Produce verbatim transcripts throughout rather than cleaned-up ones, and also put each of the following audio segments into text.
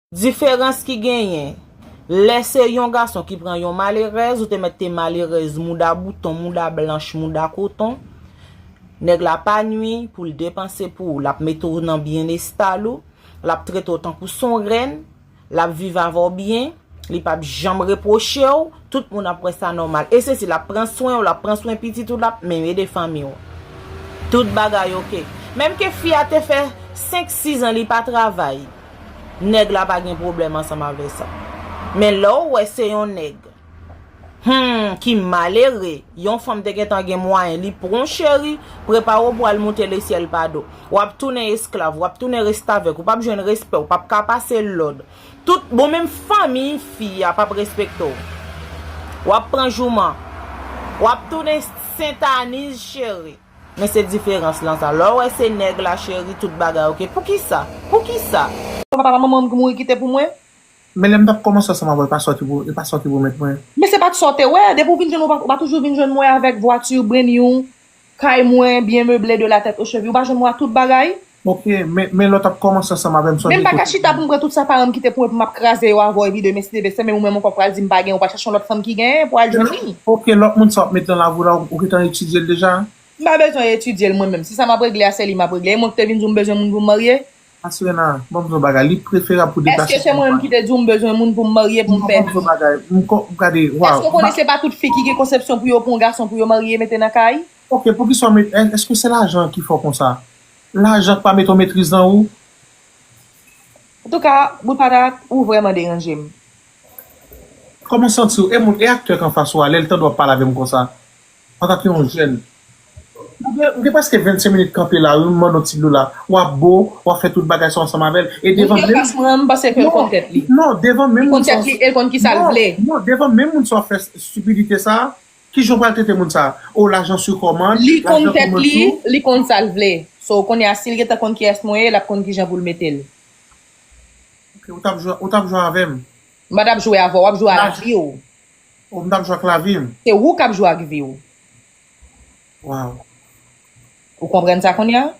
Diferans ki genyen, lè se yon gason ki pran yon malerèz, ou te mèt te malerèz, mouda bouton, mouda blanch, mouda koton, nèg la pa nwi pou l depanse pou ou, l ap mete w nan byenesta l ou, l ap trete w tankou s on rèn, l ap viv avè w byen, li p ap janm repwoche w, tout moun ap wè sa nòmal. E sesi, l ap pran swen w, l ap pran swen pitit ou, l ap menm ede fanmi w. Tout bagay oke. Menm ke fi a te fè senk, sis an li pa travay, nèg la pa gen pwoblèm ansanm avè sa. Men lè w wè se yon nèg, hmm, ki malere, yon fanm te gentan gen mwayen, li pran w cheri, prepare w pou al moute lesyèl pa do. W ap tounen esklav, w ap tounen restavèk, ou p ap jwenn respè, ou p ap ka pase lòd. Tout, bon, menm fanmi fi a p ap respekte w. W ap pran jouman. W ap tounen sentaniz, cheri. Men se diferans lan sa. Lè w wè se nèg la, cheri, tout bagay oke. Poukisa? Poukisa? Papa manman m ki mouri kite pou mwen. Men lè m t ap kòmanse ansanm avè w, e pa sa w te pwo-, e pa sa w te pwomèt mwen. Men se pa t sa w te wè. Depi w vin jwenn mwen, ou pa, ou pa toujou vin jwenn mwen avèk vwati, brand new, kay mwen, byen meble de la tête aux chevilles. Ou pa jwenn mwen ak tout bagay. Ok, men, men lè w t ap kòmanse ansanm avè m, sa w te... Men m pa ka chita pou m pran tout sa paran m kite pou mwen, pou m ap kraze yo avè w, epi demen, si Dye vle, se menm ou menm ankò pral di m pa gen, ou pral chache yon lòt fanm ki genyen, pou al jwenn li. Ok, lòt moun sa w ap met nan lavi w la, ou, ou gentan etidye l deja? M pa bezwen etidye l mwen menm. Si sa m ap regle a, se li m ap regle. E mwen ki te vin di w m bezwen moun pou m marye? Asirena, ban m di w yon bagay, li preferab pou deplase. Èske se mwen menm ki te di w m bezwen moun pou m marye, pou m fè vi? Non, ban m di w yon bagay, m ko-, gade, waw. Èske w konnen se pa tout fi ki gen konsepsyon pou yo pran yon gason pou yo marye, mete nan kay? Ok, poukisa w met, è-, èske se lajan ki fè w konsa? Lajan k pa mete yon metriz nan ou? Antouka, bout patat, ou vrèman deranje m. Kòman w santi w? E moun, e aktè k anfas ou a, lè l tande w ap pale avè m konsa, antanke yon jèn. M gen, m gen prèske vennsenk minit kanpe la, wi, m mande yon ti dlo la. W ap bo, w ap fè tout bagay sa ansanm avè l. E devan menm... Moun ki anfas mwen an, m panse ke l konn tèt li. Non, devan menm moun sa. Li konn tèt li e l konn kisa l vle. Non, non, devan menm moun sa w ap fè stipidite sa, kijan w pral trete moun sa? O, lajan sou kòmand, lajan kòmand sou. Li konn tèt li, li konn sa l vle. So, kounye a, si l gentan konn kiyès mwen ye, l ap konn kijan pou l mete l. Ok, ou t ap jwe, ou t ap jwe avè m. M pa t ap jwe avè w, w ap jwe a lavi w. O, m t ap jwe ak lavi m. Se ou k ap jwe ak vi w. Waw. Ou konprann sa kounye a?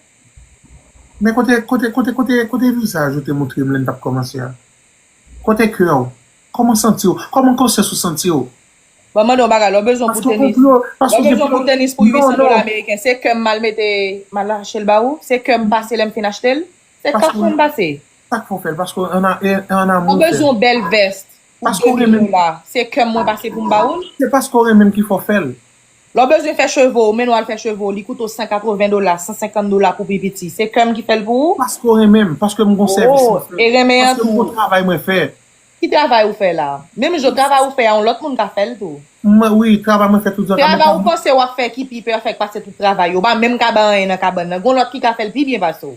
Men kote, kote, kote, kote, kote vizaj ou te montre m lè n t ap kòmanse a? Kote kè w? Kòman w santi w? Kòman konsyans ou santi w? Ban m mande w yon bagay, lè w bezwen pou tenis, lè w bezwen pou tenis pou uit san dola ameriken, se kè m m al mete, m al achte l ba ou? Se kè m pase lè m fin achte l? Se kach mwen m pase. Sa k fè w fè l? Paske w an a-, e, an amour. Ou bezwen yon bèl vès pou de mil dola. Se kè m mwen pase pou m ba ou l? Se paske w renmen m ki fè w fè l. Lè w bezwen fè cheve w, mennen w al fè cheve w, li koute w san katreven dola, san senkant dola pou pi piti. Se kè m ki fè l pou ou? Paske w renmen m, paske m gon sèvis mwen fè. E renmen an tou. Paske m gon travay mwen fè. Ki travay ou fè la? Menm jan travay ou fè a, yon lòt moun ka fè l tou. Mwen, wi, travay mwen fè tout jan. Travay ou panse w ap fè ki pi pèfèk pase tout travay yo. Ou pa menm ka bay anyen nan kabann nan. Gon lòt ki ka fè l pi byen pase w.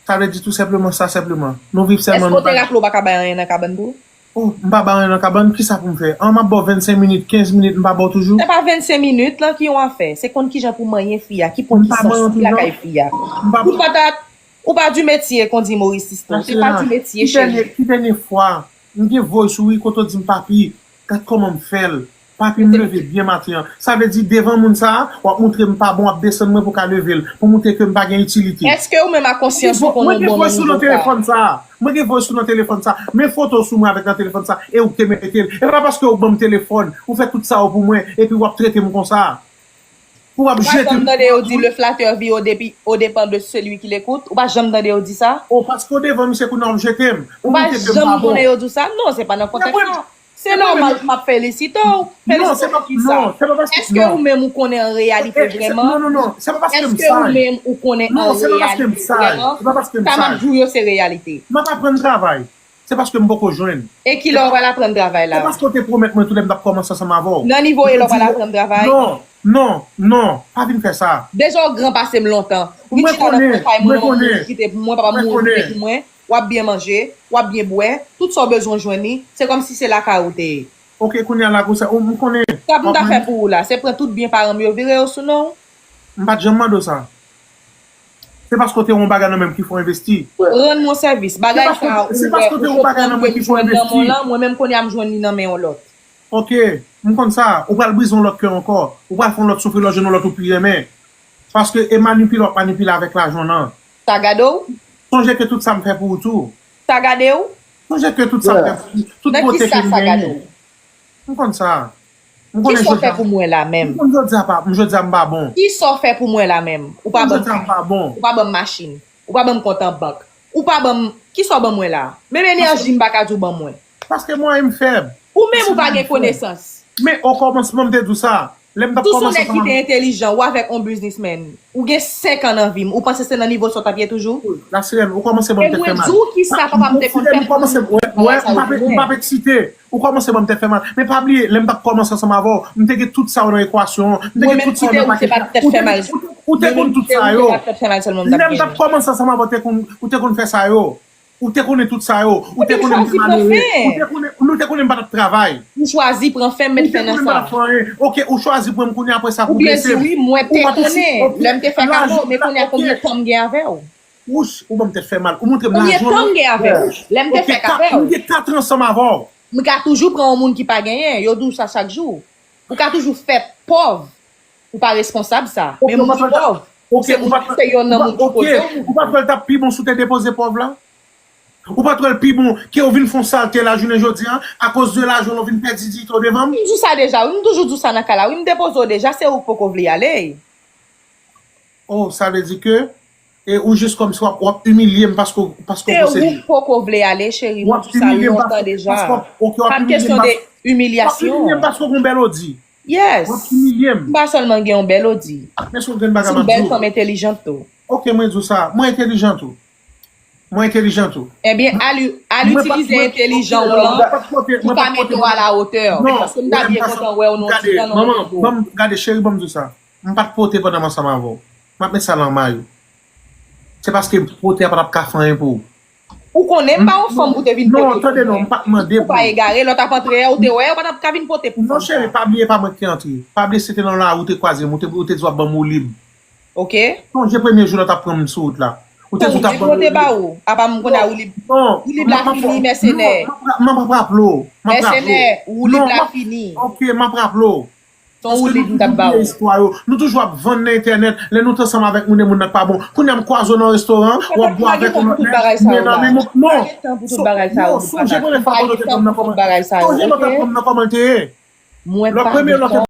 Sa vle di tou senpleman sa, senpleman. Nou viv sèlman, nou pa... Èske w te raple w pa ka bay anyen nan kabann tou? Oh, m pa bay anyen nan kabann, kisa pou m fè? An, m ap ba w vennsenk minit, kenz minit, m pa ba w toujou? Se pa vennsenk minit lan ki yon afè. Se konn kijan pou manyen fi a, ki pwen ki sansi lakay fi a. Bout patat, ou pa du métier, kon di Maurice Sisto. Se pa du métier, cheri. Ki dènye, ki dènye fwa? M gen voice ou wi, kote w di m, papi, gad kòman m fè l. Papi, m leve byen maten an. Sa vle di, devan moun sa a, w ap montre m pa bon, w ap desann mwen pou w ka leve l, pou montre ke m pa gen itilite. Èske ou menm a konsyans ou konnen w bon nan nivo sa a? Mwen gen voice ou nan telefòn sa a. Men foto sou mwen avèk nan telefòn sa a. E ou k te mete l. E pa paske ou ban m telefòn, ou fè tout sa yo pou mwen, epi w ap trete m konsa. Pou w ap jete m. Ou pa janm tande yo di, le flatteur vit au dépi-, au dépens de celui qui l'écoute? Ou pa janm tande yo di sa? O, paske w devan misye kounye a w ap jete m. Ou pa janm tande yo di sa? Non, se pa nan kontèks sa. Se nòmal pou m ap felisite w. Felisite w pou kisa? Èske ou menm ou konnen an reyalite vrèman? Non, non, non. Se pa paske m saj. Èske ou menm ou konnen an reyalite vrèman? Sa m ap di w yo se reyalite. M ap aprann travay. Se paske m poko jwenn. E kilè w pral aprann travay la? Se paske w te pwomèt mwen tou lè m t ap kòmanse ansanm avè w. Nan nivo e lè w pral aprann travay? Non, non, non, pa vin fè sa. Deja w gran pase m lontan. Ou vin chita nan kay mwen, nan yon moun ki kite pou mwen, papa m mouri kite pou mwen. W ap byen manje, w ap byen bwè, tout sa w bezwen w jwenn li, se kòmsi se lakay ou te ye. Ok, kounye a la konsa, ou, m konnen. Sa pou m ta fè pou ou la, se pran tout byen paran m yo, vire yo sou non w? M pa t janm mande w sa. Se paske w te yon bagay nan men m ki fè w envesti. Rann mwen sèvis. Bagay sa a ou wè, ou konprann ke m jwenn nan men w lan, mwen menm kounye a m jwenn li nan men yon lòt. Ok, m konn sa. Ou pral brize yon lòt kè ankò. Ou pral fè yon lòt soufri lè w jwenn yon lòt ou pi renmen. Paske e manipile w ap manipile avèk lajan w nan. Sa gade w? Sonje ke tout sa m fè pou ou tou. Sa gade w? Sonje ke tout sa fè, tout bote ke m genyen. M konn sa. M konnen jodi a. Kisa w fè pou mwen la menm? M konn jodi a pa, m jodi a m pa bon. Kisa w fè pou mwen la menm? Ou pa ban m kay. Ou pa ban m machin. Ou pa ban m kont an bank. Ou pa ban m, kisa w ban mwen la? Menm enèji m pa ka di w ban mwen. Paske mwayen m fèb. Ou menm ou pa gen konesans. Men o kòmansman m te di w sa. Lè m t ap kòmanse ansanm avè w. Si w se yon nèg ki te entelijan, ou avèk yon biznismenn, ou gen senk an nan vi m, ou panse se nan nivo sa w t ap ye toujou? La sirèn, ou kòmanse ban m tèt fè mal. E mwen di w kisa papa m te konn fè pou mwen. Ou kòmanse, wè, m p ap eksite. Ou kòmanse ban m tèt fè mal. Men pa bliye, lè m t ap kòmanse ansanm avè w, m te gen tout sa yo nan ekwasyon an. M te gen tout sa yo nan pakèt la. Ou te, ou te, ou te konn tout sa yo. Lè m t ap kòmanse ansanm avè w, te konn, ou te konn fè sa yo. Ou te konnen tout sa yo. Ou te konnen m te malere. Ou te konnen, nou te konnen m pa t ap travay. Ou chwazi pran fen, m met fen nan sa. Ou te konnen m pa t ap fè anyen. Oke, ou chwazi pran m kounye a, apre sa pou blese m. Ou byen di wi, mwen te konnen. Lè m te fèk avè w, men kounye a konbyen tan m gen avè w? Wouch, ou ban m tèt fè mal. Ou montre m lajan. Konbyen tan m gen avè w? Lè m te fèk avè w. M gen kat an ansanm avè w. M ka toujou pran yon moun ki pa genyen. Yo di w sa chak jou. Ou ka toujou fèt pòv. Ou pa responsab sa. Men moun ki pòv, ou se, ou se yonn nan moun ki kote w. Ou pa t wè l t ap pi bon si w te depoze pòv la? Ou pa t wè l pi bon ke w vin fè yon salte la jounen jodi a, akoz de lajan w vin pèdi diyite w devan m? M di w sa deja, wi, m toujou di w sa nan kay la, wi, m depoze w deja, se ou k poko vle ale. Oh, sa vle di ke, e ou jis kòmsi w ap, w ap imilye m paske, paske w posede. Se ou k poko vle ale, cheri, m di w sa lontan deja. Pa t kesyon de imilyasyon. W ap imilye m paske w gen yon bèl odi. Yes. W ap imilye m. M pa sèlman gen yon bèl odi. Men si w gen bagay m ap di w. Ou se yon bèl fanm entèlijan tou. Oke, mwen di w sa. Mwen entèlijan tou. Mwen entèlijan tou. Ebyen, al, al itilize entèlijan w lan pou w ka mete w a la hauteur. Paske m ta byen kontan wè w nan yon ti jan nan yon nivo. Gade, cheri, ban m di w sa. M pa t pote pandan m ansanm avè w. M ap met sa nan may ou. Se paske pote a pa t ap ka fè anyen pou ou. Ou konnen m pa yon fanm pou te vin pote pou mwen. Non, tande non, m pa t mande pou ou. Ou pa egare, lè w t ap antre a, ou te wè, ou pa t ap ka vin pote pou fanm sa. Non, cheri, pa bliye pa mwen ki te antre. Pa bliye se te nan lari ou te kwaze m, ou te, ou te di w ap ban m woulib. Oke? Sonje premye jou lè w t ap pran m sou wout la. Ou te di w t ap ban m woulib. Woulib mwen te ba ou. Apa m konn a woulib. Non, woulib la fini, mèsenè. Non, m ap, m ap raple w. M ap raple w. Mèsenè, woulib la fini. Oke, m ap raple w. Paske nou toujou bliye istwa yo. Nou toujou ap vann nan entènèt. Lè nou t ansanm avèk moun, e moun nan t pa bon. Kounye a m kwaze w nan restoran, w ap bwè avèk yon lòt nèg, men nan men mwen. Non. Non, sonje premye fwa w te pran m nan kòman. Sonje lòt ap pran m nan kòman l te ye. Lòt premye lòt